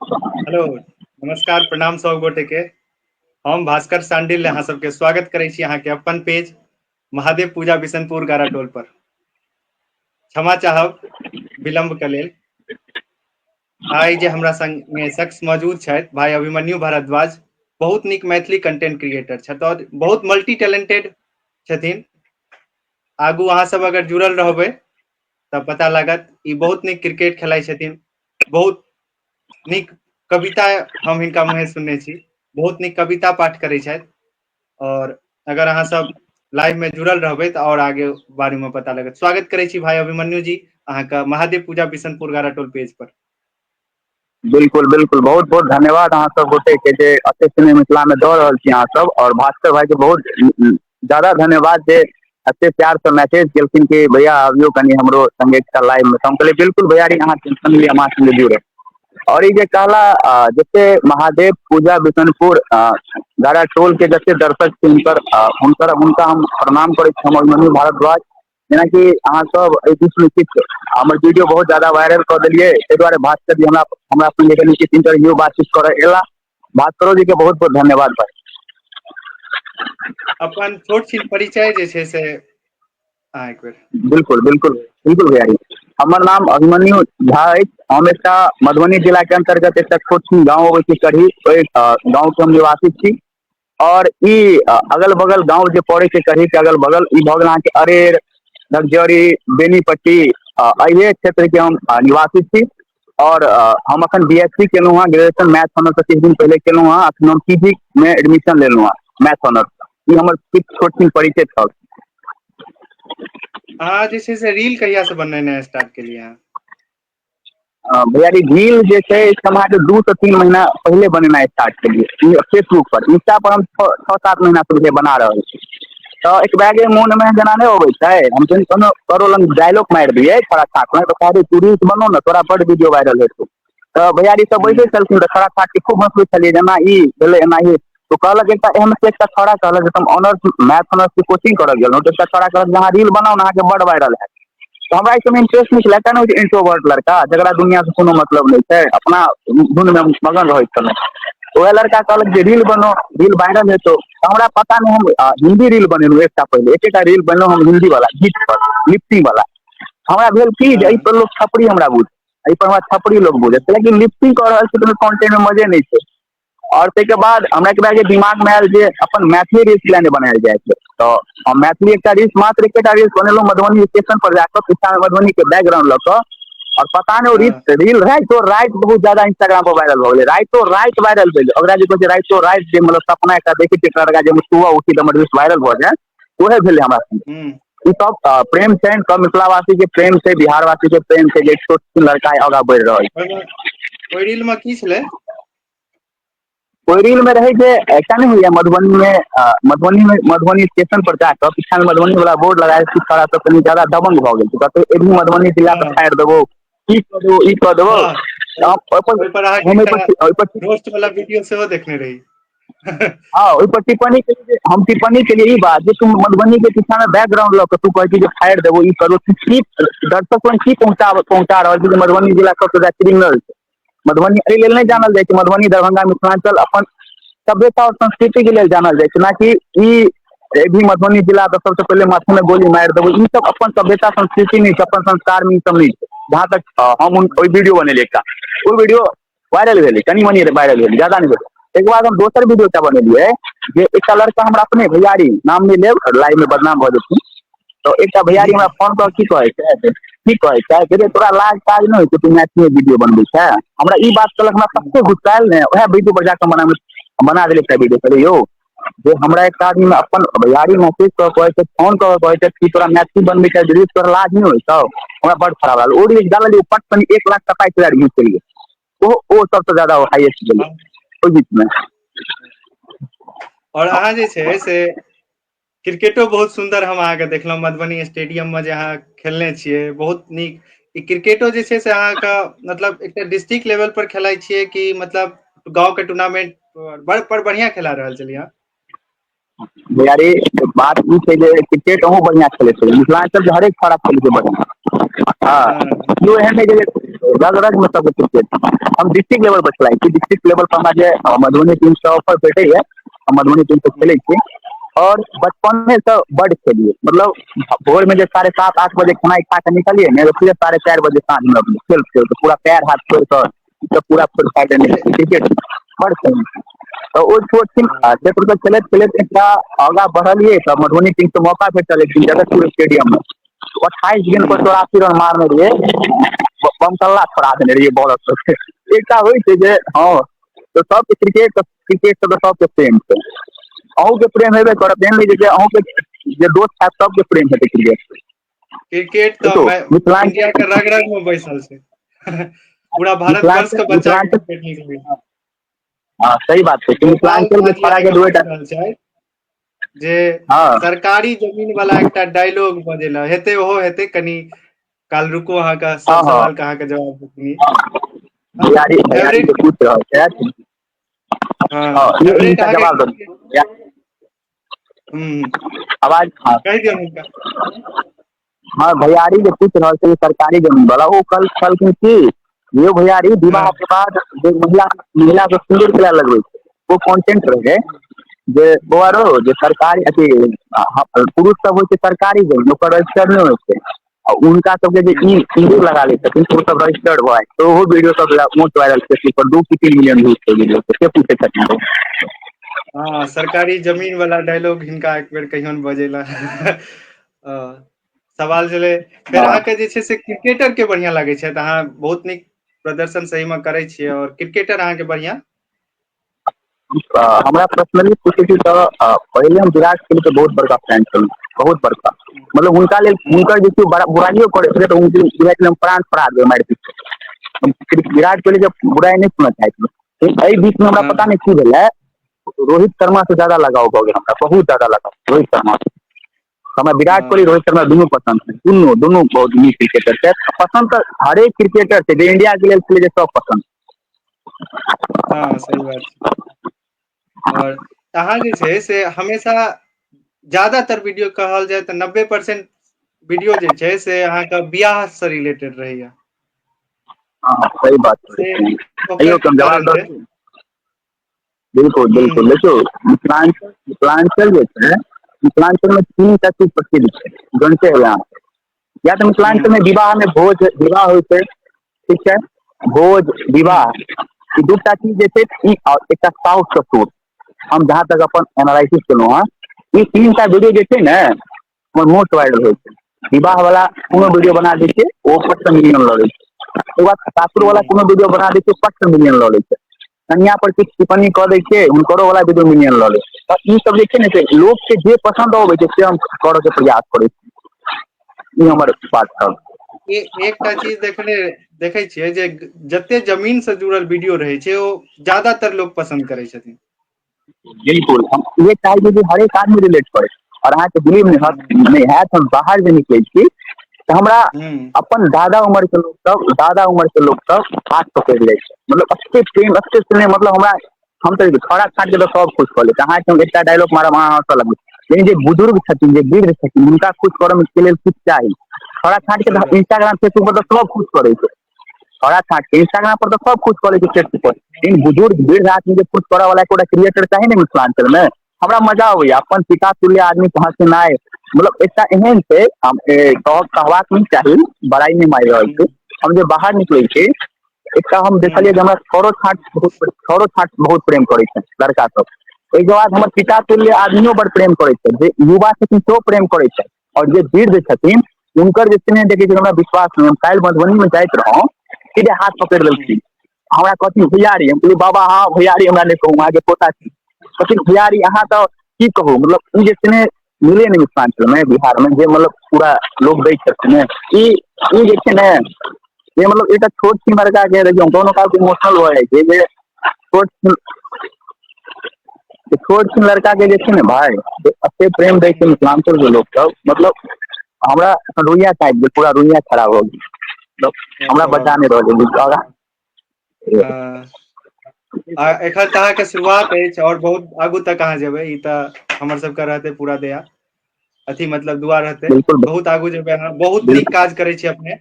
Hello, नमस्कार, प्रणाम सब गोटे के। हम भास्कर सांडिल अहाँ सबके स्वागत करै छी अहाँके अपन पेज महादेव पूजा बिशनपुर गारा टोल पर। क्षमा चाहब विलम्ब के लेल। आइ जे हमरा संग में शख्स मौजूद छथि भाई अभिमन्यु भारद्वाज, बहुत नीक मैथिली कंटेंट क्रिएटर छथि और बहुत मल्टी टैलेंटेड छथिन। आगू अहाँ सब अगर जुड़ल रहबै तऽ पता लागत ई बहुत नीक क्रिकेट खेलाइ छथिन, बहुत नीक कविता हम हिनका मुँहे सुनने छी, बहुत नीक कविता पाठ करै छथि। और अगर अहाँ सब लाइव में जुड़ल रहबै तऽ और आगे बारे में पता लगत। स्वागत करै छी भाई अभिमन्यु जी अहाँके महादेव पूजा बिशनपुर गारा टोल पेज पर। बिल्कुल बिल्कुल, बहुत बहुत धन्यवाद अहाँ सब गोटे के जे एते स्नेह मिथिला में दऽ रहल छी अहाँ सब। और भास्कर भाई के बहुत ज्यादा धन्यवाद जे एते प्यार से मैसेज केलखिन कि भैया अबियौ कनि हमरो संगे एकटा लाइव में। तऽ हम कहलियै बिल्कुल भैया अहाँ टेंशन लिअ, हम अहाँ संगे जुड़ब। और ई जे कहला जते महादेव पूजा बिशनपुर गारा टोल के जते दर्शक छै हुनकर हुनकर हुनका हम प्रणाम करै छी। हम अभिमन्यु भारद्वाज, जेनाकि अहाँ सब एहि बीच में किछु हमर वीडियो बहुत ज्यादा वायरल कऽ देलियै, ताहि दुआरे भास्कर जी हमरा हमरा संगे कनि किछु इंटरव्यू बातचीत करऽ एला। भास्करो जी के बहुत बहुत धन्यवाद भाई। अपन छोट छिन परिचय जे छै से अहाँ एक बेर। बिल्कुल बिल्कुल बिल्कुल भैया जी, हमर नाम अभिमन्यु झा अछि। हम एकटा मधुबनी जिला के अंतर्गत एकटा छोट छिन गाँव अबै छै करही, ओहि गाँव के हम निवासी छी। और ई अगल बगल गाँव जे पड़ै छै करही के अगल बगल, ई भऽ गेल अहाँके अरेर, धकजरी, बेनीपट्टी, एहिए क्षेत्र के हम निवासी छी। और हम अखन बी एस सी केलहुँ हँ, ग्रेजुएशन मैथ ऑनर्स किछु दिन पहिले केलहुँ हँ। अखन हम पी जी मे एडमिशन लेलहुँ हँ मैथ ऑनर्स। ई हमर किछु छोट छिन परिचय छल। अहाँ जे छै से रील कहिया से बनेनाइ स्टार्ट केलियै अहाँ? भैया जी, रील जे छै से हम अहाँके 2 से 3 महीना पहिले बनेनाइ स्टार्ट केलियै फेसबुक पर। इंस्टा पर हम 6-7 महीना से बना रहल छी। तऽ एक बैगे मोन में जेना नहि अबै छै, हम कोनो करो लग डायलॉग मारि दियै थोड़ा साथ में, तऽ कहबै तू रील्स बनो ने, तोरा बड वीडियो वायरल हेतौ। तऽ भैयारी सब बैसै छलखिन तऽ छौड़ा छाट के खूब हँसबै छलियै, जेना ई भेलै एना ई। तऽ कहलक एकटा एहन से एकटा छौड़ा कहलक जे हम ऑनर्स मैथ ऑनर्स के कोचिंग करऽ गेलहुँ, तऽ एकटा छौड़ा कहलक जे अहाँ रील बनाउ ने, अहाँके बड वायरल हैत। तऽ हमरा एहि सबमे इंटरेस्ट नहि छलै। एकटा ने होइ छै इंट्रोवर्ट लड़का, जकरा दुनिया से कोनो मतलब नहि छै, अपना धुन मे मगन रहै छलहुँ। वएह लड़का कहलक जे रील बनो, रील वायरल हेतौ। तऽ हमरा पता नहि, हम हिन्दी रील बनेलहुँ एकटा पहिले, एकेटा रील बनेलहुँ हम हिन्दी वाला गीत पर, लिप्सिंग वाला। हमरा भेल की जे एहि पर लोक छपरी हमरा बुझ, एहि पर हमरा छपरी लोक बुझत, लेकिन लिप्सिंग कऽ रहल छी तऽ कंटेंट मे मजे नहि छै। और ताहिके बाद हमरा एक बार दिमाग में आयल जे अपन मैथिली रील्स किया नहि बनायल जाइ छै। तऽ हम मैथिली एकटा रील्स, मात्र एकेटा रील्स बनेलहुँ मधुबनी स्टेशन पर जाकऽ, पीछा में मधुबनी के बैकग्राउंड लऽ कऽ। और पता नहि ओ रील्स रील राइतो राति बहुत ज्यादा इंस्टाग्राम पर वायरल भऽ गेलै, राइतो राति वायरल भेलै। ओकरा जे कहै छै राइतो राति जे मतलब सपना एकटा देखै छियै लड़का जे सुबह उठी तऽ हमर रील्स वायरल भऽ जाय, उएह भेलै हमरा संगे। ई सब प्रेम छै, सब मिथिलावासी के प्रेम छै, बिहारवासी के प्रेम छै जे छोट लड़का आगाँ बढ़ि रहल छै। ओहि रील में की छलै? ओहि रील में रहै जे एकटा नहि होइया मधुबनी में, मधुबनी में मधुबनी स्टेशन पर जाकऽ पीछा में मधुबनी वाला बोर्ड लगा के छौड़ा सब कनि ज्यादा दबंग भऽ गेल छै, कहतै एबही मधुबनी जिला तऽ फाड़ि देबौ, ई कऽ देबौ, ई कऽ देबौ। हम ओहि पर रोस्ट वाला वीडियो सेहो देखने रही। हँ, ओहि पर टिप्पणी केलियै, हम टिप्पणी केलियै ई बात जे तू मधुबनी के पीछा में बैकग्राउंड लऽ कऽ तू कहै छी जे फाड़ि देबौ, ई करबौ, तू की दर्शक लग की पहुँचा रहल छी जे मधुबनी जिला सबसँ ज्यादा क्रिमिनल छै। मधुबनी एहि लेल नहि जानल जाइ छै, मधुबनी, दरभंगा, मिथिलाञ्चल अपन सभ्यता और संस्कृति के लेल जानल जाइ छै, ना कि ई भी मधुबनी जिला तऽ सबसँ पहिले माथे में गोली मारि देबौ। ई सब अपन सभ्यता संस्कृति नहि छै, अपन संस्कार में ई सब नहि छै। जहाँ तक हम ओहि वीडियो बनेलियै एकटा, ओ वीडियो वायरल भेलै, कनि मनि वायरल भेलै, ज्यादा नहि भेलै। ताहिके बाद हम दोसर वीडियो एकटा बनेलियै जे एकटा लड़का हमरा अपने भैयारी, नाम नहि लेब, लाइव में बदनाम भऽ जेथिन, तऽ एकटा भैयारी हमरा फोन कऽ की कहै छै, की कहै छै रे तोरा लाज ताज नहि होइ छै, तू मैथिली वीडियो बनबै छै। हमरा ई बात कहलक, हमरा कते गुस्सा आयल ने, वएह वीडियो पर जाकऽ बना देलियै एकटा वीडियो। कहलियै यौ जे हमरा एकटा आदमी अपन भैयारी मैसेज कऽ कहै छै, फोन कऽ कहै छै कि तोरा मैथिली बनबै छै रील्स, तोरा लाज नहि होइ छौ। हमरा बड खराब लागल। ओ रील्स डाललियै, पट कनि 1,27,000 व्यूज चलि गेल। ओ सबसँ ज्यादा हाईएस्ट गेलै ओहि बीचमे। और अहाँ जे छै से क्रिकेटो बहुत सुंदर हम अहाँके देखलहुँ मधुबनी स्टेडियम में जे अहाँ खेलने छियै, बहुत नीक। ई क्रिकेटो जे छै से अहाँके मतलब एकटा डिस्ट्रिक्ट लेवल पर खेलाइ छियै कि मतलब गाँव के टूर्नामेंट पर बढ़िया खेला रहल छलियै अहाँ? भैयारी बात ई छै जे क्रिकेट अहूँ बढ़िया खेलै छै, मिथिलाञ्चल के हरेक छौड़ा खेलै छै बढ़िया। हँ, केओ एहन नहि छै जे रग रग मे सबके क्रिकेट। हम डिस्ट्रिक्ट लेवल पर खेलाइ छी। डिस्ट्रिक्ट लेवल पर हमरा जे मधुबनी टीम से ऑफर भेटैया, हम मधुबनी टीम से खेलै छी। और बचपने से बड खेलियै, मतलब भोर में जे 7:30 8 बजे खेनाइ खा के निकलियै ने, सीधे 4:30 बजे साँझ में खेल खेल के पूरा पैर हाथ छोड़ि कऽ सब पूरा फोड़ि फाड़ि देने क्रिकेट बड़ खेलने। तऽ ओ छोट छिन क्षेत्र से खेलैत खेलैत एकटा आगाँ बढ़लियै तऽ मधुबनी टीम से मौका भेटल एक दिन जगतपुर स्टेडियम मे। 28 गेंद पर 84 रन मारने रहियै, बमकल्ला छोड़ा देने रहियै बॉलर सबके। एकटा होइ छै जे हँ, तऽ सबके क्रिकेट क्रिकेट से तऽ सबके प्रेम छै। अहूँके प्रेम हेबे करत, एहन नहि जे अहूँके जे दोस्त हैत सबके प्रेम हेतै क्रिकेट। क्रिकेट तऽ मिथिलाञ्चल इंडिया के रग रग में बैसल छै। पूरा भारतवर्ष के बच्चा के मिथिलाञ्चल क्रिकेट नीक लगै। हँ, सही बात छै। गोपाल मिथिलाञ्चल के झाजी छोड़ा के अहाँके दूएटा पूछि रहल छथि जे हँ सरकारी जमीन वाला एकटा डायलॉग बजेला हेतै, ओहो हेतै, कनि काल रुकू, अहाँके सब हँ हँ सवाल के अहाँके जवाब देथिन। भैयारी भैयारी फेवरेट के पूछि रहल छथि। हँ, हँ, फेवरेट हिनका अहाँके जवाब दऽ। हूँ आवाज, हँ। कहि दियौ हुनका। हँ, भैयारी जे पूछि रहल छै सरकारी जमीन वाला, ओ कल कहलखिन की यौ भैयारी, विवाह के बाद जे महिला महिला के सिन्दूर केला लगबै छै, ओ कॉन्टेंट रहै जे बौआ रौ, जे सरकारी अथी पुरुष सब होइ छै सरकारी जमीन ओकर रजिस्टर नहि होइ छै, आ हुनका सबके जे ई सिन्दूर लगा लै छथिन तऽ ओ सब रजिस्टर भऽ जाइ छै। ओहो वीडियो सब मोस्ट वायरल छै, पर 2 की 3 मिलियन व्यूज छै वीडियो के, से पूछै छथिन ओ। हँ, सरकारी जमीन वाला डायलॉग हिनका एक बेर कहियौन बजेला। सवाल छलै फेर अहाँके जे छै से क्रिकेटर के बढ़िआँ लागै छथि, अहाँ बहुत नीक प्रदर्शन सहीमे करै छियै, और क्रिकेटर अहाँके बढ़िआँ? हमरा पर्सनली पूछै छी तऽ पहिले हम विराट कोहली के बहुत बड़का फैन छलहुँ, बहुत बड़का। मतलब हुनका लेल, हुनकर जे केओ बुराइयो करै छलै तऽ हुनकर हम प्राण छोड़ा देबै मारि पीट कऽ। विराट कोहली के बुराइ नहि सुनऽ चाहै छलहुँ। एहि बीच मे हमरा पता नहि की भेलै, रोहित शर्मा से ज्यादा लगाव भऽ गेल हमरा, बहुत ज्यादा लगाव रोहित शर्मा से। हमरा विराट कोहली, रोहित शर्मा दुनू पसन्द छै, दुनू दुनू बहुत नीक क्रिकेटर छै। पसन्द तऽ हरेक क्रिकेटर छै जे इंडिया के लेल खेलै छै, सब पसन्द। हँ, सही बात छै। और अहाँ जे छै से हमेशा ज्यादातर वीडियो कहल जाय तऽ 90% वीडियो जे छै से अहाँके बियाह से रिलेटेड रहैया। हँ, सही बात से छै। ओकर अइयो की हम जवाब कारण दऽ छै? दी? बिल्कुल बिल्कुल। हूँ देखियौ, मिथिलाञ्चल मिथिलाञ्चल जे छै, मिथिलाञ्चल मे तीन टा चीज प्रसिद्ध छै, जानते हेबै अहाँ। या तऽ मिथिलाञ्चल हूँ मे विवाह मे भोज, विवाह होइ छै, ठीक छै, भोज विवाह हूँ ई दूटा चीज जे छै ई, आओर एकटा साउस ससुर। हम जहाँ तक अपन एनालिसिस केलहुँ हँ, ई तीन टा वीडियो जे छै ने हमर मोस्ट वायरल होइ छै। विवाह वाला कोनो वीडियो बना दै छियै, ओ पट मिलियन लऽ लै छै। ओकर बाद सासुर वाला हूँ कोनो वीडियो बना दै छियै, पट मिलियन लऽ लै छै। कनिया पर किछु टिप्पणी कऽ दै छियै, हुनकरो वाला वीडियो मिलियन लऽ लै छै। तऽ ई सब जे छै ने, से लोकके जे पसन्द अबै छै से हम करऽ के प्रयास करै छी। ई हमर बात छल। एकटा चीज देखने देखै छियै जे जते जमीन से जुड़ल वीडियो रहै छै ओ ज्यादातर लोक पसन्द करै छथिन। बिल्कुल, हम इहे चाहै छी जे हरेक आदमी रिलेट करै। आओर अहाँके बिलीव नहि हूँ हैत नहि हैत, हम बाहर जे निकलै छी तऽ हमरा हूँ अपन दादा उमर के लोक सब, दादा उमर के लोक सब हाथ पकड़ि लै छै। मतलब एते प्रेम, एते स्नेह, मतलब हमरा हम तऽ छौड़ा छाँट के तऽ सब खुश कऽ लेत। अहाँके हम एकटा डायलॉग मारब, अहाँ हँसऽ लगबै। लेकिन जे बुजुर्ग छथिन, जे वृद्ध छथिन, हुनका खुश करऽ के लेल किछु चाही। छौड़ा छाँट के सही तऽ बात। इंस्टाग्राम फेसबुक पर तऽ सब खुश करै छै। छौड़ा छाँट के इंस्टाग्राम पर तऽ सब खुश कऽ लै छै फेसबुक पर। लेकिन बुजुर्ग वृद्ध आदमी के खुश करऽ वाला एकोटा क्रिएटर चाही ने मिथिलाञ्चल मे। हमरा मजा अबैया अपन पिता तुल्य आदमी के हँसेनाइ। मतलब एकटा एहन छै, हम कहबाक नहि चाही, बड़ाई नहि मारि रहल छी। हूँ हम जे बाहर निकलै छी, एकटा हम देखलियै हूँ जे हमरा छौड़ो छाँट बहुत, छौड़ो छाँट बहुत प्रेम करै छै लड़का सब। ओहिके बाद हमर पिता तुल्य आदमियो बड़ प्रेम करै छै, जे युवा छथिन सेहो प्रेम करै छै, आओर जे वृद्ध छथिन हुनकर जे स्नेह देखै छियै, हमरा विश्वास नहि। हम काल्हि मधुबनी मे जाइत रहौं, सीधे हाथ पकड़ि हूँ लेलखिन, हमरा कहथिन भैयारी। हम कहलियै बाबा अहाँ भैयारी हमरा नहि कहू, अहाँके पोता छी। कहथिन भैयारी अहाँ तऽ की कहू, मतलब ई जे स्नेह मिले नहि मिथिलाञ्चल मे, बिहार मे जे मतलब पूरा लोक दै छथिन ने, ई जे छै ने जे मतलब एकटा छोट छिन लड़का के देखियौ कोनो काल इमोशनल भऽ जाइ छै जे छोट छिन छोट छिन लड़का के जे छै ने भाय, से एते प्रेम दै छै मिथिलाञ्चल के लोक सब, मतलब हमरा रुइया काटि गेल, पूरा रुइया खड़ा भऽ गेल, मतलब हमरा बचा स्वाभाविक नहि छै। रहल अइ। हँ, आ एखन तऽ अहाँके शुरुआत अछि और बहुत आगू तक अहाँ जेबै, ई तऽ हमर सबके रहतै पूरा दया अथी, मतलब दुआ रहतै। बिल्कुल बहुत आगू जेबै अहाँ, बहुत नीक बिल्कुल काज करै छी अपने।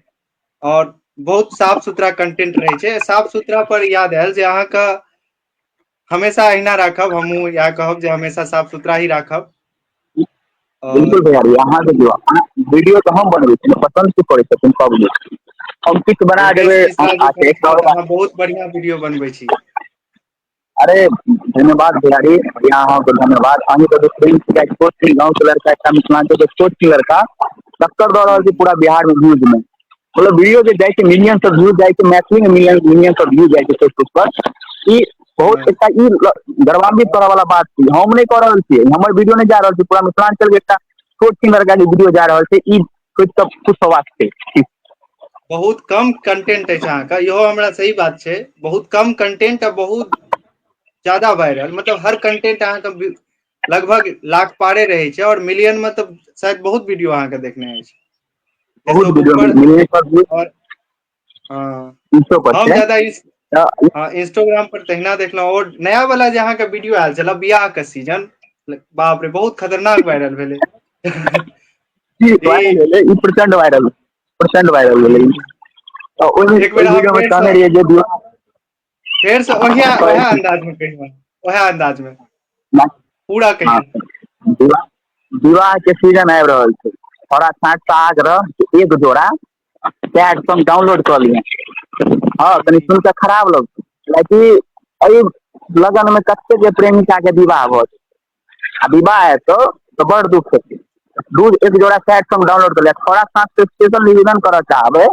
और बहुत साफ सुथरा कंटेंट रहै छै। साफ सुथरा पर याद आयल जे अहाँके हमेशा अहिना राखब, हमहूँ इएह कहब जे हमेशा साफ सुथरा ही राखब। बिल्कुल भैया, अहाँके वीडियो तऽ हम बनबै छी, पसन्द की करै छथिन पब्लिक, हम किछु बना देबै। अहाँ बहुत बढ़िआँ वीडियो बनबै छी। अरे धन्यवाद भैयारी, भैया अहाँके धन्यवाद। अहीँके प्रेम छोट गाँव के लड़का, एकटा मिथिलाञ्चल के छोट लड़का टक्कर दऽ रहल छै पूरा बिहार में व्यूज में। मतलब वीडियो जे जाइ छै मिलियन सब व्यूज जाइ छै, मैथिली में मिलियन सब व्यूज जाइ छै फेसबुक पर। ई बहुत एकटा ई गर्वान्वित करऽ वाला बात छै। हम नहि कऽ रहल छियै, हमर वीडियो नहि जा रहल छै, पूरा मिथिलाञ्चल के एकटा छोट छिन लड़का के वीडियो जा रहल छै। ई सोचि कऽ खुश होबाक छै। बहुत कम कंटेंट अछि अहाँके, इहो हमरा सही बात छै, बहुत कम कंटेंट आ बहुत ज्यादा वायरल। मतलब हर कंटेंट अहाँके लगभग लाख पारे रहै छै और मिलियन में तऽ शायद बहुत वीडियो अहाँके देखने अछि। बहुत वीडियो मिलियन पर और हाँ, हम ज्यादा इस हाँ इंस्टाग्राम पर तहिना देखलहुँ। और नया वाला जे अहाँके वीडियो आयल छल बियाह के सीजन, बाप रे बहुत खतरनाक वायरल भेलै। ई प्रचंड वायरल, प्रचंड वायरल भेलै। ओहि वीडियो में कहने रहियै जे विवाह फेर से ओहे ओहे अंदाज में कहियो, ओहे अंदाज में पूरा कहियो। विवाह के सीजन आबि रहल छै, थोड़ा छाँट से आग्रह एक जोड़ा सैड सॉन्ग डाउनलोड कऽ लिअ। हँ कनि सुनि कऽ खराब लगतै, कियाकि एहि लगन में कते के प्रेमिका के विवाह भऽ जेतै, आ विवाह हेतौ तऽ बड़ दुख हेतै। दूध एक जोड़ा सैड सॉन्ग डाउनलोड कऽ लिअ। थोड़ा साथ स्पेशल निवेदन करऽ चाहबै,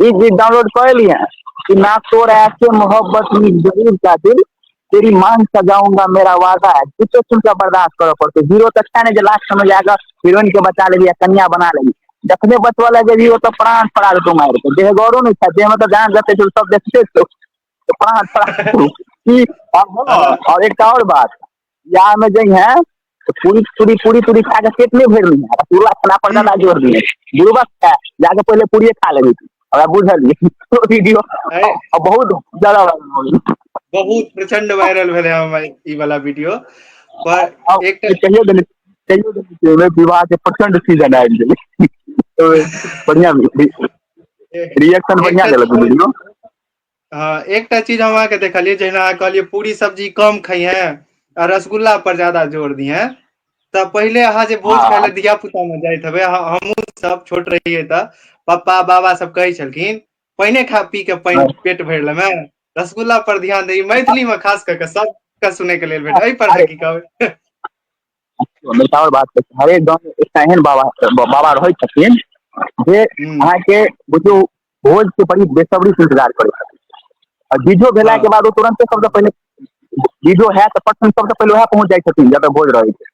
ई गीत डाउनलोड कऽ लिअ कि ना तोड़ ऐसे मोहब्बत में जरूर का दिल, तेरी मांग सजाऊंगा मेरा वादा है। किछो सुनि कऽ बर्दाश्त करऽ पड़तै। हीरो तऽ छै ने जे लास्ट में जाकऽ हीरोइन के बचा लेबी आ कनिया बना लेबी। जखने बचबऽ लए जेबही ओतऽ प्राण छोड़ा देतौ मारि कऽ। देहगरो नहि छै, देहमे तऽ जान जते छै सब देखते छौ, तऽ प्राण छोड़ा देतौ की। और एकटा और बात, बियाह में जइहे तऽ पूरी पूरी पूरी पूरी खा कऽ पेट नहि भरि लिहे, रसगुल्ला खेला पर ज्यादा जोर दिहे। गुरुबक खा जाके पहिले पूरिये खा लेबही, हमरा बुझलियै। वीडियो बहुत ज्यादा वायरल भऽ गेलै, बहुत प्रचंड वायरल भेलै हमर ई वाला वीडियो पर। एकटा कहियो देने, कहियो देने विवाह के प्रचंड सीजन आबि गेलै, बढ़िया रिएक्शन बढ़िया देलक वीडियो। हाँ, एकटा चीज हम अहाँके देखलियै, जहिना अहाँ कहलियै पूरी सब्जी कम खइहे आ रसगुल्ला पर ज्यादा जोर दिहे, तऽ पहिले अहाँ जे भोज खाय लए धिया पुता मे जाइत हेबै, हमहूँ सब छोट रहियै तऽ पप्पा बाबा सब कहै छलखिन पानिए खा पी के पानि पेट भरि लेमे, रसगुल्ला पर ध्यान दे। मैथिली मे खास कऽ के सबके सुनै के लेल भेटल, एहि पर अहाँ की कहबै? एकटा आओर बात, हरेक गाँव मे एकटा एहन बाबा बाबा रहै छथिन जे अहाँके बुझियौ भोज के बड़ी बेसब्री से इंतजार करै छथिन, आ बीजो भेला के बाद ओ तुरंते सबसँ पहिले बीजो है तऽ पटसन सबसँ पहिले वएह पहुँच जाइ छथिन जतऽ भोज रहै छै।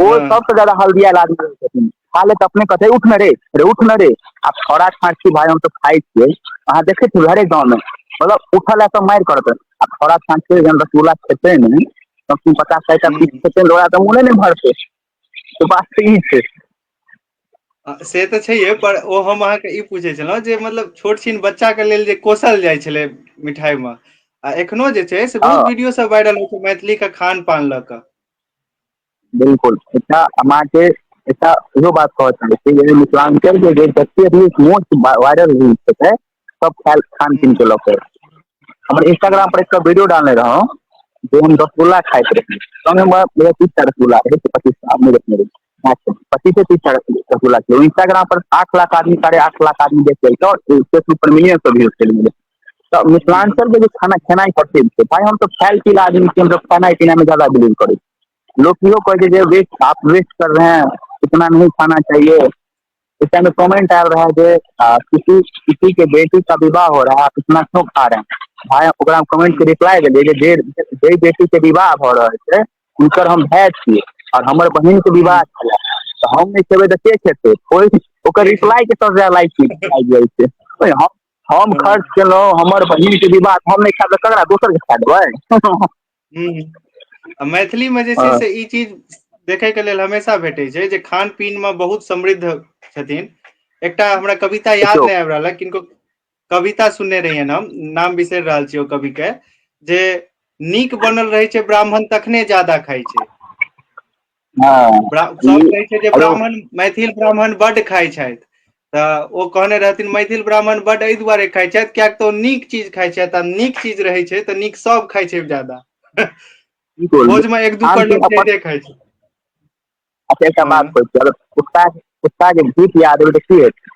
ओ सबसँ ज्यादा हल्दियाल आदमी रहै छथिन। खा ले तऽ अपने कहतै उठ न रे, रे उठ न रे। आ छौड़ा छाँछी भाय हम तऽ खाइ छियै, अहाँ देखै छियै हरेक गाँवमे मतलब उठल है तऽ मारि करत। आ छौड़ा छाँछी जहन रसगुल्ला खेतै ने, कम 50-60 टा पीस खेतै ओकरा तऽ मोने नहि भरतै। तऽ बात ई छै। से तऽ छैहे, पर ओ हम अहाँके ई पूछै छलहुँ जे मतलब छोट छिन बच्चा के लेल जे कोसल जाइ छलै मिठाई मे, आ एखनो जे छै से बहुत वीडियो सब वायरल होइ छै मैथिली के खान पान लऽ कऽ। बिल्कुल, एकटा अहाँके एकटा इहो बात कहऽ चाहै छी जे मिथिलाञ्चल के जे जते रील्स मोस्ट वायरल रील्स छै सब खायल खान पीन के लऽ कऽ। हमर इंस्टाग्राम पर एकटा वीडियो डालने रहौं जे हम रसगुल्ला खाइत रही, संगे मे 30 टा रसगुल्ला रहै, 25 टा नहि देखने रही, 25 से 30 टा रसगुल्ला छलै। इंस्टाग्राम पर 8 लाख आदमी, 8.5 लाख आदमी देख लेलकै और फेसबुक पर मिलियन सब व्यूज चलि गेलै। तऽ मिथिलाञ्चल के जे खाना खेनाइ प्रसिद्ध छै भाय, हम तऽ खायल पीला आदमी छी, हम तऽ खेनाइ पिनाइ मे ज्यादा बिलीव करै छी। लोक इहो कहै छै जे वेस्ट आप वेस्ट कर रहे हैं, इतना नहीं खाना चाहिए। इस टाइम कमेंट आयल रहे जे किसी किसी के बेटी का विवाह हो रहा है, आप इतना क्यों खा रहे हैं। भाय ओकरा कमेंट के रिप्लाई देलियै जे जे बेटी के विवाह भऽ रहल छै हुनकर हम भाय छियै और हमर बहिन के विवाह छलै, तऽ हम नहि खेबै तऽ के खेतै? ओहि ओकर रिप्लाई के सबसँ ज्यादा लाइक लागि जाइ छै। हम खर्च केलहुँ, हमर बहिन के विवाह, हम नहि खायब तऽ ककरा दोसर के खा देबै? मैथिली मे जे छै से ई चीज देखै के लेल हमेशा भेटै छै जे खान पीन मे बहुत समृद्ध छथिन। एकटा हमरा कविता याद नहि आबि रहल है, किनको कविता सुनने रहियनि हम, नाम बिसरि रहल छी ओ कवि के, जे नीक बनल रहै छै ब्राह्मण तखने ज्यादा खाइ छै। सब कहै छै जे ब्राह्मण, मैथिल ब्राह्मण बड्ड खाइ छथि, तऽ ओ कहने रहथिन मैथिल ब्राह्मण बड एहि दुआरे खाइ छथि कियाक तऽ ओ नीक चीज खाइ छथि आ नीक चीज रहै छै तऽ नीक सब खाइ छै ज्यादा। बिल्कुल। भोजमे एक दू आम पर के लोक अपन ज्यादे खाइ छै। अच्छा, एकटा बात हँ कहै छी, अगर कुत्ता के घी पिया देबै तऽ की हेतै?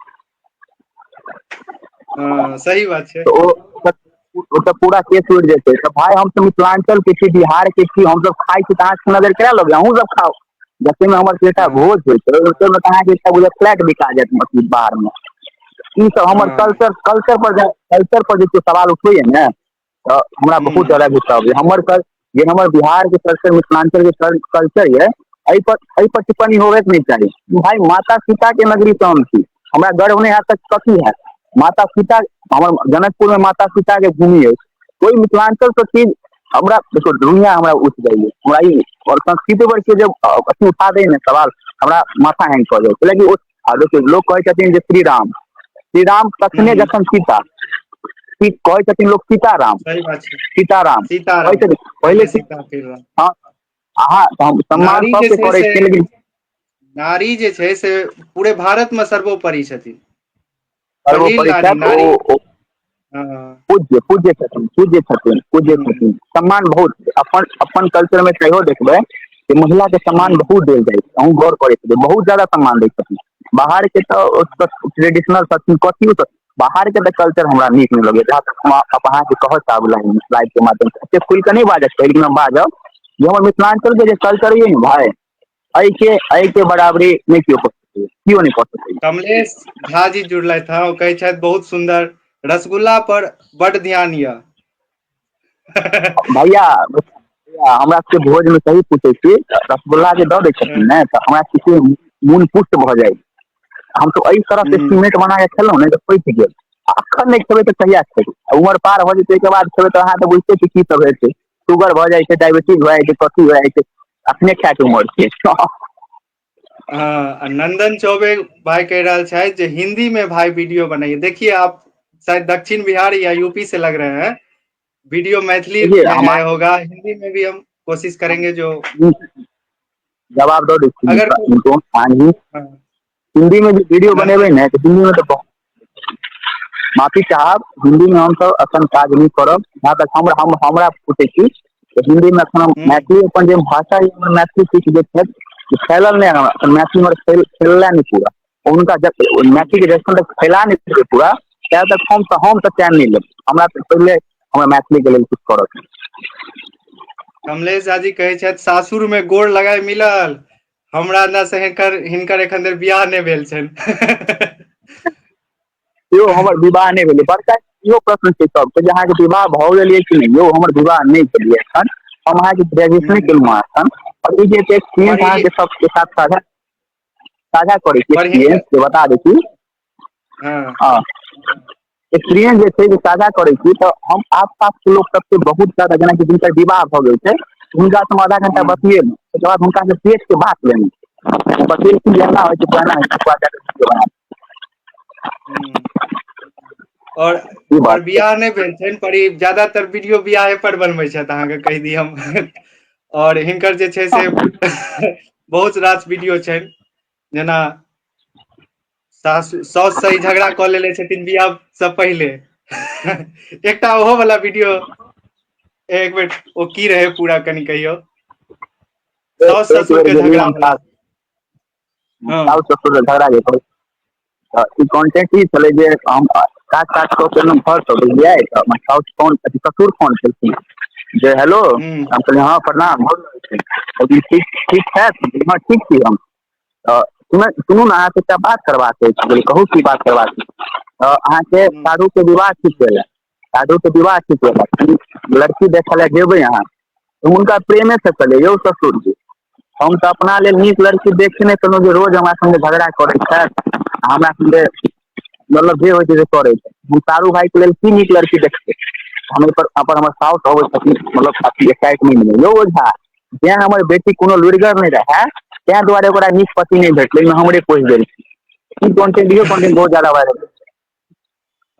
हँ, सही बात छै। तऽ ओ तऽ पूरा केस उड़ि जेतै। तऽ भाय, हमसभ मिथिलाञ्चल के छी, बिहार के छी, हमसभ खाइ छी तऽ अहाँ सबके नजर केना लगैया? अहूँ सब खाउ। जतेमे हमर एकटा हँ भोज होइ छै, ओतेमे तऽ अहाँके एकटा बुझाइया फ्लैट बिका जायत अथी बाहर मे। ई सब हमर हँ कल्चर पर जे केओ सवाल उठबैया ने, तऽ हमरा बहुत हूँ जादा गुस्सा अबैया। हमर कल जे हमर बिहार के कल्चर, मिथिलाञ्चल के कल्चर ये, एहि पर टिप्पणी होबे के नहि चाही। भाय, माता सीता के नगरी से हम छी, हमरा गर्व नहि हैत तऽ कथी हैत? माता सीता, हमर जनकपुर मे माता सीता के भूमि अछि। ओहि मिथिलाञ्चल से चीज हमरा देखियौ, दुनिया हमरा उठि जाइए। हमरा ई और संस्कृति पर के जे अथी उठा दे ने सवाल, हमरा माथा हैंग कऽ जाइ छै। लेकिन ओ आ देखियौ, लोक कहै छथिन जे श्री राम, श्री राम तखने हूँ जखन सीता। की कहै छथिन लोक? सीताराम। सही बात छै। सीताराम कहै सीताराम, छथिन पहिले पहिले। सीता फिर राम। हँ, अहाँ तऽ हम सम्मान नारी जे सबके छै करै से छियै, लेकिन नारी जे छै से पूरे भारतमे सर्वोपरि छथिन। पहिल सर्वोपरि नारी छथि नारी ओ। हँ। पूज्य पूज्य छथिन, पूज्य छथिन, पूज्य हूँ छथिन। सम्मान बहुत अपन अपन कल्चर मे कहियो देखबै कि महिला के सम्मान हूँ बहुत देल जाइ छै। अहूँ गौर करैत हेबै, बहुत ज्यादा सम्मान दै छथिन। बाहर के तऽ ट्रेडिशनल छथिन कथियो, तऽ बाहर के तऽ कल्चर हमरा नीक नहि लगैया। जहाँ तक हम अहाँके कहऽ चाहब लाइव के माध्यम से, एते खुलि कऽ नहि बाजऽ चाही, लेकिन हम बाजब जे हमर मिथिलाञ्चल के जे कल्चर ये ने भाय, एहि के बराबरी नहि केओ कऽ सकैया, केओ नहि कऽ सकैया। कमलेश झा जी जुड़लथि हँ, ओ कहै छथि बहुत सुन्दर, रसगुल्ला पर बड ध्यान यऽ। भैया, भैया, हमरा सबके भोज मे सही पूछै छी, रसगुल्ला जे दऽ दै छथिन ने, तऽ हमरा सबके मोन पुष्ट भऽ जाइ। हमसब एहि तरह से हूँ एस्टीमेट बना कऽ खेलहुँ ने तऽ पचि गेल। आ अखन नहि खेबै तऽ कहिया खेबै? आ उमर पार भऽ जेतै, ओहिके बाद खेबै तऽ अहाँ तऽ बुझिते छी की सब हेतै। शुगर भऽ जाइ छै, डायबिटीज भऽ जाइ छै, कथी भऽ जाइ छै। अखने खायके उमर छै। हाँ, नंदन चौबे भाई कहि रहल छथि जे हिन्दी में भाई वीडियो बनाइए। देखिए, आप शायद दक्षिण बिहार या यूपी से लग रहे हैं। वीडियो मैथिली देखिए में हम है होगा, हिंदी में भी हम कोशिश करेंगे जो जवाब दऽ दै छी अगर हिनको। हाँ, हिन्दी मे जे वीडियो नंदन बनेबै ने, तऽ हिन्दी मे तऽ बहुत, माफी चाहब, हिन्दी मे हमसब एखन काज नहि करब। जहाँ तक हम हमरा पूछै छी तऽ हिन्दी मे एखन हम हूँ मैथिली, अपन जे भाषा यऽ हमर मैथिली सीख जे छथि, फैलल नहि हमरा मैथिली, हमर फैलले नहि पूरा। हुनका हूँ मैथिलीके जखन तक फैला नहि देबै पूरा, तब तक हम तऽ चैन नहि लेब। हमरा तऽ पहिले हमरा मैथिलीके लेल किछु करऽ के। कमलेश झा जी कहै छथि, सासुर मे गोर लगाय मिलल हमरा न से हिनकर हिनकर एखन धरि बियाह नहि भेल छनि। यौ, हमर विवाह नहि भेलै। बड़का इहो प्रश्न छै सबके जे अहाँके विवाह भऽ गेल ये कि नहि। यौ, हमर विवाह नहि भेल ये एखन। हम अहाँके ग्रेजुएशने हूँ केलहुँ हँ एखन, आओर ई जे पर एक्सपीरियंस ई अहाँके सबके साथ साझा साझा करै छी, पर हिनकर एक्सपीरियंस जे बता दै छी। हँ हँ, एक्सपीरियंस जे छै, जे साझा करै छी, तऽ हम आस पास के लोक सबके बहुत ज्यादा, जेनाकि जिनकर विवाह भऽ गेल छै, हुनका से हम आधा घंटा हूँ बतियेलहुँ। ओकर बाद हुनका से पेट के बात लेलहुँ, बतियेलखिन जे एना होइ छै, एना होइ छै, ओकर बाद जाकऽ वीडियो बना। हूँ और ई और बात छै। बियाह नहि भेल छनि पर ई ज्यादातर वीडियो बियाहे पर बनबै छथि, अहाँके कहि दी हम। और हिनकर जे छै से बहुत रास वीडियो छनि, जेना सासु साउस सँ ई झगड़ा कऽ लेने छथिन बियाह सँ पहिले, एकटा ओहो वाला वीडियो। एक बेर ओ की रहे पूरा, कनि कहियौ। साउस एक ससुर बेर के गेलियै झगड़ा हम वाला। हँ साउस ससुर झगड़ा जे करै, तऽ ई कॉन्टेंट ई छलै जे हम काज ताज कऽ के एलहुँ घरपर, बुझलियै? तऽ हमर साउस फोन, अथी ससुर फोन केलखिन जे हेलो। हूँ हम कहलियै हँ प्रणाम, भऽ गेल छै। कहलखिन ठीक ठीक छथि? हँ, ठीक छी हम। तऽ सुनू ने, अहाँसँ एकटा बात करबाक अछि। कहलियै, कहू, की बात करबाक अछि? तऽ अहाँके हूँ साढ़ूके विवाह ठीक भेल, साढ़ूके विवाह ठीक भेल, कनि लड़की देखऽ लए जेबै अहाँ? तऽ हुनका प्रेमेसँ कहलियै, यौ ससुर जी, हम तऽ अपना लेल नीक लड़की देखने नहि छलहुँ जे रोज हमरा सङ्गे झगड़ा करै छथि आ हमरा सङ्गे मतलब जे होइ छै से करै छै। हम सारू भाइके लेल की नीक लड़की देखबै? हम एहिपर अपन हमर साउस अबै छथिन, मतलब अथी एक्साइटमेंटमे, यौ ओझा, जेँ हमर बेटी कोनो लुरिगर नहि रहए, ताहि दुआरे ओकरा नीक पति नहि भेटलै, ओहिमे हमरे पोसि देलखिन। ई कॉन्टेंट, इहो कॉन्टेंट बहुत ज्यादा वायरल।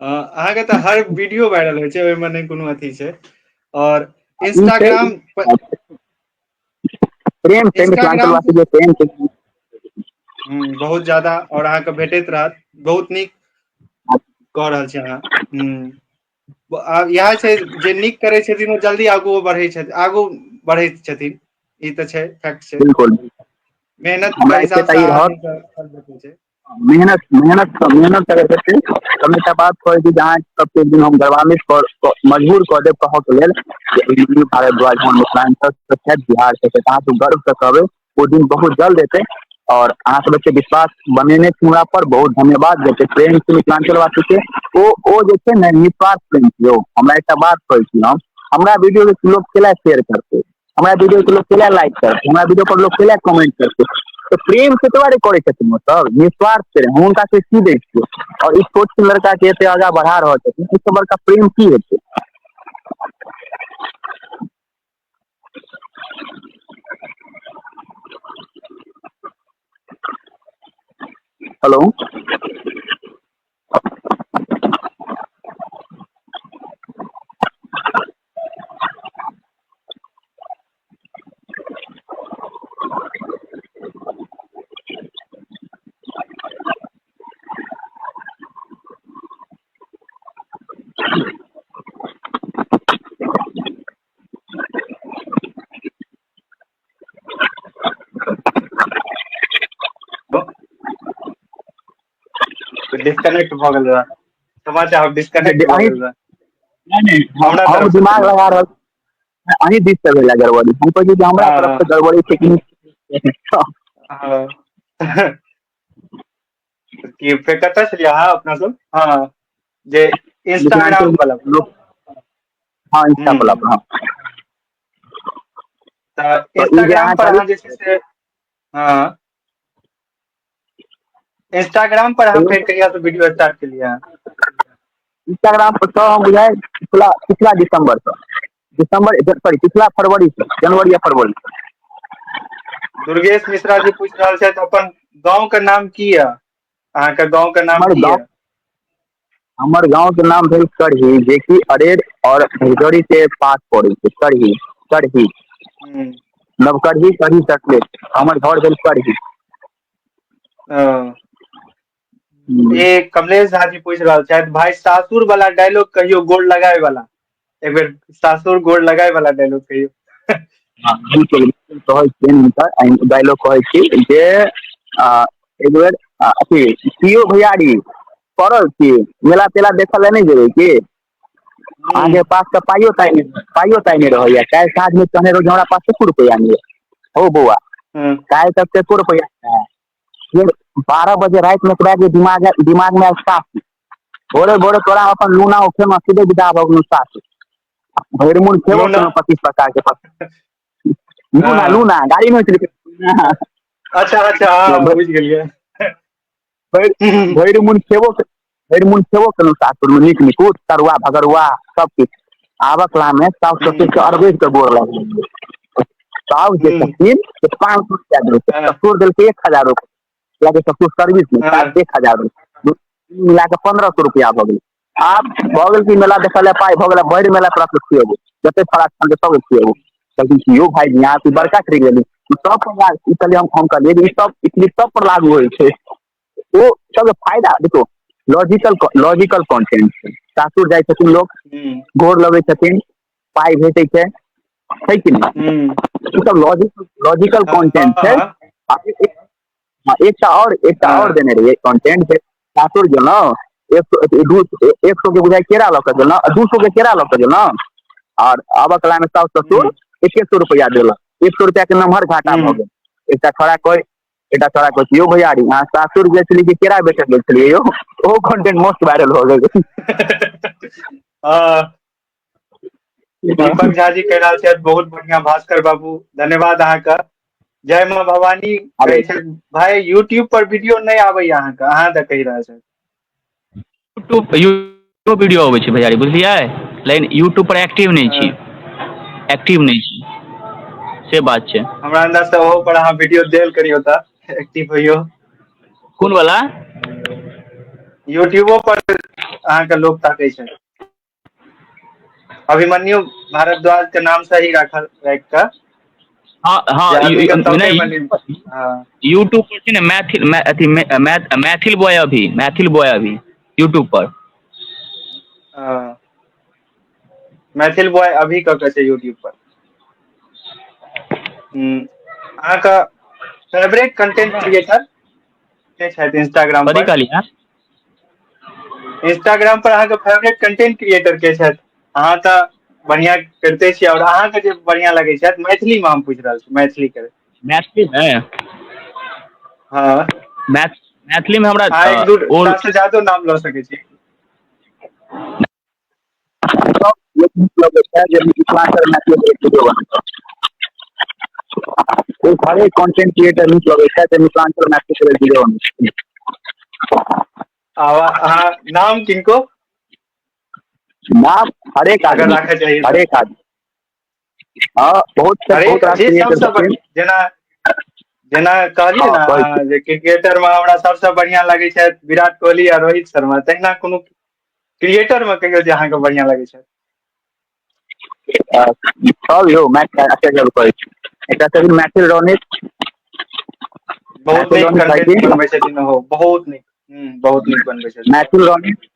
अहाँके तऽ हर वीडियो वायरल होइ छै, ओहिमे नहि कोनो अथी छै। और ई छै इंस्टाग्राम पर प्रेम छै, इंस्टाग्राम मिथिलाञ्चल वासी के प्रेम छै। बहुत ज्यादा आओर अहाँके भेटैत रहत। बहुत नीक कऽ रहल छी अहाँ। आब इएह छै जे नीक करै छथिन ओ जल्दी आगू बढ़ै छथिन, आगू बढ़ैत छथिन, ई तऽ छै, फैक्ट छै। बिल्कुल। मेहनत हमरा के हिसाब एतेटा से ई रहत आदमी के फल भेटै छै। मेहनत मेहनत मेहनत अगर हेतै तऽ एकटा बात कहै छी जे अहाँ सबके एक दिन हम गर्वान्वित कर मजबूर कऽ देब कहऽके लेल जे अभिमन्यु भारद्वाज हमर मिथिलाञ्चलसँ छथि, बिहारसँ छथि। अहाँ सब गर्वसँ कहबै, ओ दिन बहुत जल्द एतै। आओर अहाँ सब एते विश्वास बनेने छी हमरा पर, बहुत धन्यवाद। जते प्रेम छै मिथिलाञ्चलवासीके, ओ जे छै ने निस्वार्थ प्रेम छै यौ। हमरा एकटा बात कहै छी, हम हमरा वीडियो के लोक केला शेयर करतै, हमरा वीडियो के लोक केला लाइक करतै, हमरा वीडियो पर लोक केला कमेंट करतै, तऽ प्रेम से दुआरे करै छथिन ओ सब, निस्वार्थ प्रेम। हम हुनका से की दै छियै? आओर ई छोट छिन लड़का के एते आगाँ बढ़ा रहल छथिन, एहिसँ बड़का प्रेम की हेतै? हेलो। डिस्कनेक्ट भऽ गेल रहे, क्षमा चाहब, डिस्कनेक्ट भऽ गेल रहे। नहि नहि, हमरा हम तरफ से दिमाग छलै। लगा रहल, अहीं दिस से भेला गड़बड़ी। हम कहै छी जे हमरा तरफ से हँ गड़बड़ी छै कि? हँ। की फेर कतऽ छलियै अहाँ अपना सब? हँ, जे मिथिलाञ्चल इंस्टाग्राम वाला। लोक, हँ, इंस्टा हूँ पर, हँ। तऽ तऽ ई जे इंस्टाग्राम अहाँ पर कहलियै अहाँ जे छै से, हँ, इंस्टाग्राम पर अहाँ फेर कहिया से वीडियो स्टार्ट केलियै अहाँ? इंस्टाग्राम पर तऽ हम बुझाइ पिछला पिछला दिसंबर सँ, दिसंबर, सॉरी, पिछला फरवरी सँ, जनवरी या फरवरी सँ। दुर्गेश मिश्रा जी पूछि रहल छथि, अपन गाँव के नाम की यऽ? अहाँके गाँव के नाम हमर की गाँव यऽ? हमर गाँव के नाम भेल करही, जेकि अरेर और भजौरी के पास पड़ै छै। करही, करही। हूँ नवकरही, करही सटले छै। हमर घर भेल करही। ओ ए कमलेश झा जी पूछि रहल छथि, भाई सासुर वाला डायलॉग कहियो, गोड़ लगाय वाला, एक बेर सासुर गोड़ लगाय वाला डायलॉग कहियो। हँ, बिल्कुल कहै छियनि हुनकर डायलॉग कहै छी जे एक बेर अथी कियो भैयारी पड़ल छी, मेला तेला देखऽ लए नहि जेबै की? अहाँके पास तऽ पाइयो ताइ नहि, पाइयो ताइ नहि रहैया। काल्हि साँझमे कहने रहौ जे हमरा पास एको रुपैआ नहि यऽ। हौ बौआ, काल्हि तक एको रुपैआ नहि, फेर 12 बजे रातिमे एकरा जे दिमाग दिमागमे आयल सासु, भोरे भोरे तोरा अपन लूना उठेमे सीधे विदा भऽ गेलहुँ सासु। भरि मोन खेबो लूना केलहुँ 25 प्रकार के लूना। हँ लूना गाड़ी नहि होइ छलै? अच्छा अच्छा, हँ, बुझि गेलियै। भरि भरि मोन खेबो, भरि मोन खेबो केलहुँ सासुरमे नीक निकुत तरुआ भगरुआ सब किछु। आबक कलामे साउस ससुरके अरबैध के गोर लगलियै। साउस जे छथिन से 500 रुपया देलकै, ससुर देलकै 1000 रुपया, कियाकि ससुर सर्विस मे, 1000 रुपया मिला कऽ 1500 रुपया भऽ गेलै। आब भऽ गेल कि मेला देखऽ लए पाइ भऽ गेल, भरि मेला तोरा सबके खुएबो, जते छौड़ा छौ सबके खुएबो। कहलखिन कि यौ भाईजी, अहाँ तऽ बड़का ट्रिक लेली सब पर लागू। ई कहलियै हम कहलियै जे ई सब ई ट्रिक सब पर लागू होइ छै। ओ सबके फायदा देखियौ, लॉजिकल लॉजिकल कॉन्टेंट छै। सासुर जाइ छथिन लोक, गोर लगै छथिन, पाइ भेटै छै, छै कि नहि? ई सब लॉजिक लॉजिकल कॉन्टेंट छै। आ हँ, एकटा आओर, एकटा आओर देने रहियै कॉन्टेंट जे सासुर गेलहुँ, एक सौ दू 100 के बुझाइ केरा लऽ कऽ गेलहुँ, 200 के केरा लऽ कऽ गेलहुँ, आओर आबऽ कलामे साउस ससुर 1 100 रुपैआ देलक। 100 रुपैआके नमहर घाटा भऽ गेल। एकटा छोड़ा कहै, एकटा छोड़ा कहै छै, यौ भैयारी, अहाँ सासुर गेल छलियै कि केरा बेचऽ गेल छलियै यौ? ओहो कॉन्टेंट मोस्ट वायरल भऽ गेल। हँ, दीपक झा जी कहि रहल छथि, बहुत बढ़िया भास्कर बाबू, धन्यवाद अहाँके, जय माँ भवानी। अरे कहै छथि, भाई यूट्यूब पर वीडियो नहि आबैया अहाँके, अहाँ तऽ कहि रहल छथि। यूट्यूब यूट्यूब वीडियो अबै छै भैयारी, बुझलियै? लेकिन यूट्यूब पर एक्टिव नहि छी, एक्टिव नहि छी, से बात छै। हमरा अंदाज से ओहो पर अहाँ वीडियो देल करियौ तऽ एक्टिव होइयो। कोन वला? यूट्यूबो पर अहाँके लोक ताकै छै। अभिमन्यु भारद्वाज के नाम से ही राखल राखि कऽ। हँ हँ जे आदमी के तकै नहि मे नहि। हँ। यूट्यूब पर छै ने मैथिल अथी मैथिल बॉय अभी, मैथिल बॉय अभी यूट्यूब पर। हँ, मैथिल बॉय अभी कऽ के छै यूट्यूब पर। अहाँके फेवरेट कंटेंट क्रिएटर के छथि इंस्टाग्राम कथी पर? कहलियै? इंस्टाग्राम पर अहाँके फेवरेट कंटेंट क्रिएटर के छथि? अहाँ तऽ बढ़िया करिते छी, और अहाँके जे बढ़िया लगै छथि, मैथिली मे हम पूछि रहल छी, मैथिली के। मैथिलीमे? हँ। मैथिलीमे हमरा अहाँ एक दू ओ से जादो नाम लऽ सकै छी। जे मिथिलाञ्चल मैथिली वीडियो बनबै, हरेक कंटेंट क्रिएटर नीक लगै छै जे मिथिलाञ्चल मैथिली वीडियो बनबै। अहाँ नाम किनको नाम हरेक अगर आदमी राखऽ चाही? हरेक आदमी, हँ, बहुत बहुत हरेक रास जे क्रिएटर सबसँ छथिन। जेना जेना कहलियै हँ ने कहै अहाँ छी जे क्रिकेटर मे हमरा सबसँ बढ़िआँ लगै छथि विराट कोहली आ रोहित शर्मा, तहिना कोनो क्रिएटर मे कहियौ जे अहाँके बढ़िआँ लगै छै। सब यौ अच्छा कहै छी, एकटा छथिन मैथिल रोनित। बहुत मैथिल नीक रोनित कंटेंट भाईजी बनबै छथिन ओहो, बहुत नीक, बहुत नीक बनबै छथिन। मैथिल रोनित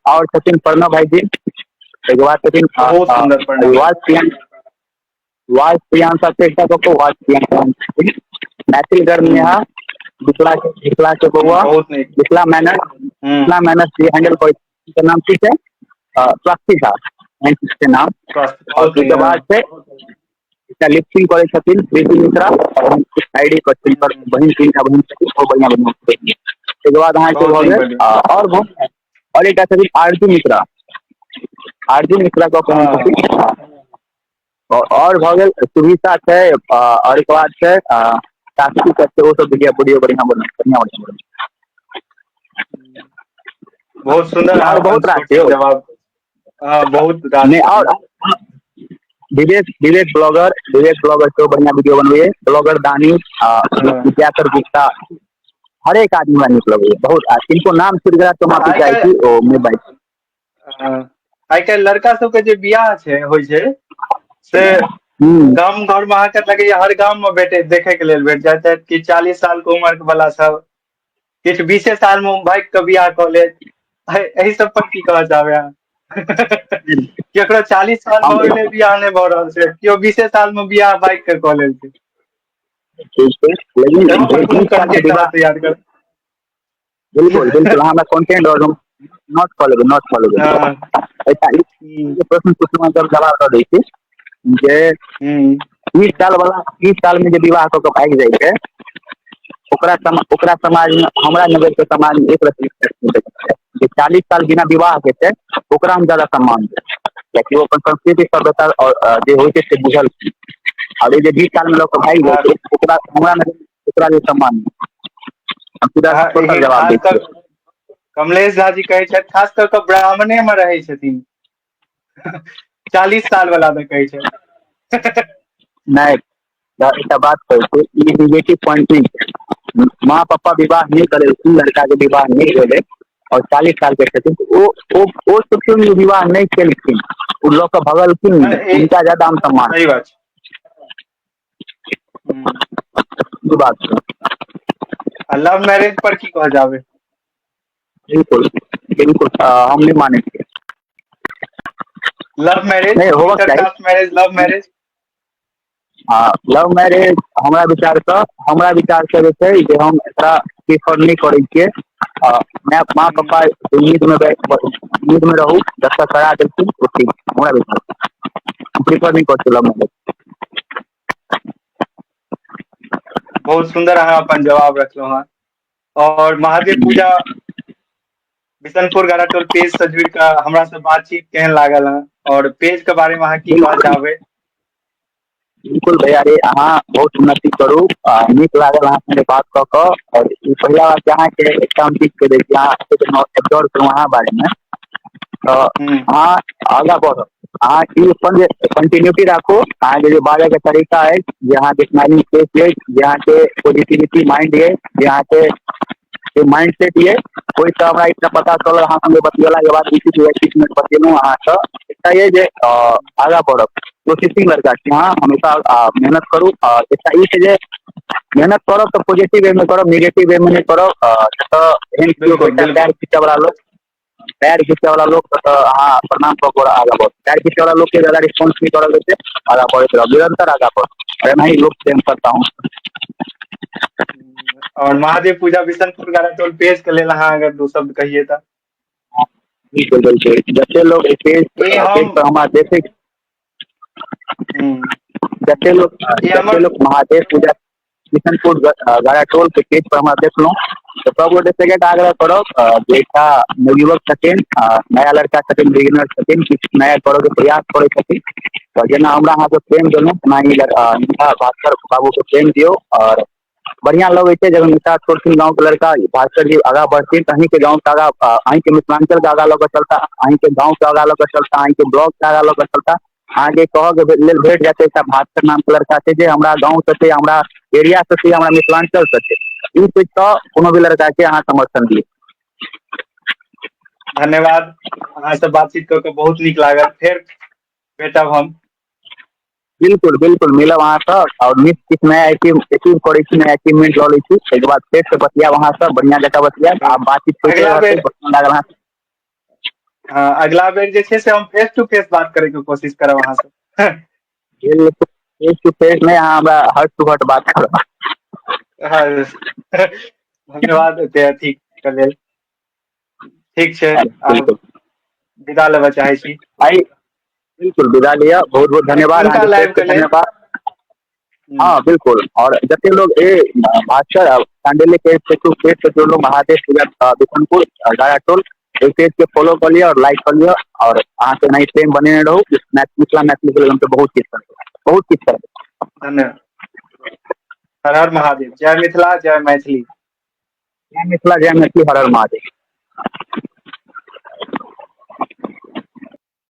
आओर छथिन प्रणव भाईजी, ताहिके बाद छथिन बहुत सुन्दर प्रणव। वाज प्रियांश, वाज प्रियांशा छै एकटा कऽ, वाज प्रियांशा छथिन, मैथिल गर्व नेहा, मिथिला के, मिथिला के बौआ। बहुत नीक। मिथिला मैनर, मिथिला मैनर जे हैंडल करै छै, नाम की छै? स्वास्ति झा के नाम। स्वास्थ्य आओर बहुत ओहिके नीक। बाद छै एकटा लिपसिंग करै छथिन प्रीति मिश्रा, I D पर हुनकर बहिन, तीनटा बहिन छथिन, ओ बढ़िआँ बढ़िआँ। ताहिके बाद अहाँके बहुत भऽ नीक गेल बढ़िआँ। आओर बहुत, आओर एकटा छथिन आरजू मिश्रा, आरजू मिश्रा कऽ कऽ छथिन। आओर भऽ गेल सुभिता छै, आओर ओहिके बाद छै साक्षी छै, ओ सब वीडियो वीडियो बढ़िआँ बढ़िआँ बढ़िआँ बढ़िआँ। बहुत सुन्दर अहाँ आओर अपन बहुत रास छै छोट यौ। जवाब, हँ, बहुत रास नहि छथिन। आओर विवेक, विवेक ब्लॉगर, विवेक ब्लॉगर सेहो बढ़िआँ वीडियो बनबैए, ब्लॉगर दानिश आ विद्याधर गुप्ता, हरेक आदमी हमरा नीक लगैए बहुत, आ किनको नाम छुटि गेला तऽ माफी आइ चाहै काल्हि छी, ओ नहि बाजि। आइ काल्हि लड़का सबके जे बियाह छै, होइ छै से गाम घर मे अहाँके लगैया हर गाम मे भेटे देखै के लेल भेट जाइत हैत कि 40 साल के उमर वाला सब किछु 20 साल मे भागि कऽ बियाह कऽ लेत। एहि सब पर की कहऽ चाहबै अहाँ? केकरो 40 साल हम भऽ गेलै, बियाह नहि भऽ रहल छै, केओ 20 साल मे बियाह भागि कऽ कऽ लेलकै। ठीक छै, लेकिन एहो पर कोनो 20 सालके कंटेंट विवाह अहाँ तैयार करू। बिल्कुल बिल्कुल, अहाँ हमरा कंटेंट और हम नोट कऽ लेबै, नोट कऽ लेबै। एकटा ई प्रश्न पुछलहुँ तऽ जवाब दऽ दै छी जे 20 साल वाला, 20 साल मे जे विवाह कऽ के भागि जाइ छै, ओकरा ओकरा समाज मे, हमरा नजर के समाज मे एक रति नहि। जे 40 साल बिना विवाह के छै, ओकरा हम ज्यादा सम्मान देब, कियाकि ओ अपन संस्कृति, सभ्यता आओर जे होइ छै से बुझल छै। आओर ई जे 20 साल मे लऽ कऽ भागि जाइ छै, ओकरा हमरा नजर ओकरा लेल सम्मान नहि। हम सीधा एहि जवाब खास दै कऽ छियै। कमलेश झा जी कहै छथि, खास कऽ कऽ ब्राह्मणे मे रहै छथिन 40 साल वाला मे कहै छथि। नहि तऽ एकटा बात कहै छी, ई निगेटिव पॉइंट नहि छै। माँ पप्पा विवाह नहि करेलखिन, लड़का के विवाह नहि भेलै और 40 साल के छथिन, ओ ओ सोचियौ जे विवाह नहि केलखिन, ओ लऽ कऽ भगलखिन नहि, हुनका ज्यादा हम सम्मान सही बात छै। ई बात छै। आ लव मैरेज पर की कहऽ चाहबै? बिल्कुल बिल्कुल, हम नहि मानै छियै। लव मैरेज, नहि होबक इंटर चाही। Caste marriage, love marriage. हँ, लव मैरेज हमरा विचारसँ, हमरा विचारसँ जे छै जे हम एकरा प्रीफर नहि करै छियै। माय माँ पप्पा उम्मीदमे उम्मीदमे रहू, जतऽ करा देलखिन ओ ठीक छै। हमरा विचारसँ हम प्रीफर नहि करै छियै लव मैरेज। बहुत सुन्दर अहाँ अपन जवाब रखलहुँ हेँ और महादेव पूजा बिशनपुर गाराटोल पेज से जुड़ कऽ हमरा से बातचीत केहन लागल हँ और पेज के बारे मे अहाँ की कहऽ चाहबै? बिल्कुल भैया रे, अहाँ बहुत उन्नति करू। नीक लागल अहाँ संगे बात कऽ कऽ। आओर ई पहिला बात जे अहाँके एकटा हम चीज कहि दै छी, अहाँ एब्जॉर्व करू अहाँ बारेमे तऽ अहाँ आगाँ बढ़ब। अहाँ ई अपन जे कंटिन्यूटी राखू, अहाँके जे बाजऽके तरीका अछि, जे अहाँके स्माइलिंग फेस अछि, जे अहाँके पॉजिटिविटी माइंड अछि, जे अहाँके जे माइंड सेट ये, ओहिसँ हमरा एकटा पता चलल अहाँ संगे बतियेलाके बाद, 20 या 30 मिनट बतियेलहुँ अहाँसँ, एकटा ये जे आगाँ बढ़ब। प्रोसेसिंग लड़का छी अहाँ, हमेशा मेहनत करू। आ एकटा ई छै जे मेहनत करब तऽ पॉजिटिव वे मे करब, निगेटिव वे मे नहि करब। जतऽ एहन केओ बिल्कुल पैर बिल्कुल खींचऽ वाला लोक, पैर खींचऽ वाला लोक, तऽ अहाँ प्रणाम कऽ कऽ आगाँ बढ़ू। पैर खींचऽ वाला लोक के ज्यादा रिस्पॉन्स नहि करऽ के छै, आगाँ बढ़ैत रहब, निरंतर आगाँ बढ़ू। एनाही लोक प्रेम करता हूँ। और महादेव पूजा बिशनपुर गाराटोल पेज के लेल अहाँ अगर दू शब्द कहिए तऽ। बिल्कुल बिल्कुल, जते लोग एहि पेज ई पेज हम पर हमरा देखै, हम्म, जते लोग ई जते हमर लोग महादेव पूजा किशनपुर गाराटोल के पेज पर हमरा देखलहुँ, तऽ सब गोटे से एक आग्रह करब जे एकटा नवयुवक छथिन, नया लड़का छथिन, बिगिनर छथिन, किछु नया करऽ के प्रयास करै छथिन, तऽ जेना हमरा अहाँके प्रेम देलहुँ तेना ही हिनका भास्कर बाबू के प्रेम दियौ। आओर बढ़िआँ लगै छै जखन एकटा छोट छिन गाँवके लड़का भास्कर जी आगाँ बढ़थिन, तऽ अहीँके गाँवके आगाँ, अहीँके मिथिलाञ्चलके आगाँ लऽ कऽ चलता, अहीँके गाँवके आगाँ लऽ कऽ चलता, अहीँके ब्लॉकके आगाँ लऽ कऽ चलता। अहाँके कहऽके लेल भेट जायत एकटा भास्कर नामके लड़का छै जे हमरा गाँवसँ छै, हमरा एरियासँ छै, हमरा मिथिलाञ्चलसँ छै। ई चीजसँ कोनो भी लड़काके अहाँ समर्थन दियौ। धन्यवाद, अहाँ से बातचीत कऽ के बहुत नीक लागल, फेर भेटब हम। बिल्कुल बिल्कुल, मिलब अहाँसँ आओर नीक किछु नया अचीव अचीव करै छी, नया अचीवमेंट लऽ लै छी, ताहिके बाद फेरसँ बतियाब अहाँसँ, बढ़िआँ जकाँ बतियाब। आब बातचीत होइते अगला रहतै। बेर बढ़िआँ लागल अहाँ। हाँ, अगला बेर जे छै से हम फेस टू फेस बात करे के कोशिश करब अहाँ से। फेस टू फेस नहि, अहाँ हमरा हर्ट टू हर्ट बात करब। हाँ, धन्यवाद एते अथी के लेल। ठीक छै, आब बिल्कुल विदा लेबऽ चाहै छी। आइ बिल्कुल विदा लिअ, बहुत बहुत धन्यवाद एखुनका अहाँके, लाइव फेरसँ के लेल। धन्यवाद। हाँ बिल्कुल, और जते लोग ए भास्कर चांडिल्य के फेसबुक पेज से जुड़लो, महादेव पूजा बिशनपुर गाराटोल, एहि पेज के फॉलो कऽ लिअ और लाइक कऽ लिअ, और अहाँके एनाही प्रेम बनेने रहू। मिथिला मैथिली के लेल हमसब बहुत किछु करबै, बहुत किछु करबै। धन्यवाद, हर हर महादेव, जय मिथिला, जय मैथिली। जय मिथिला, जय मैथिली, हर हर महादेव।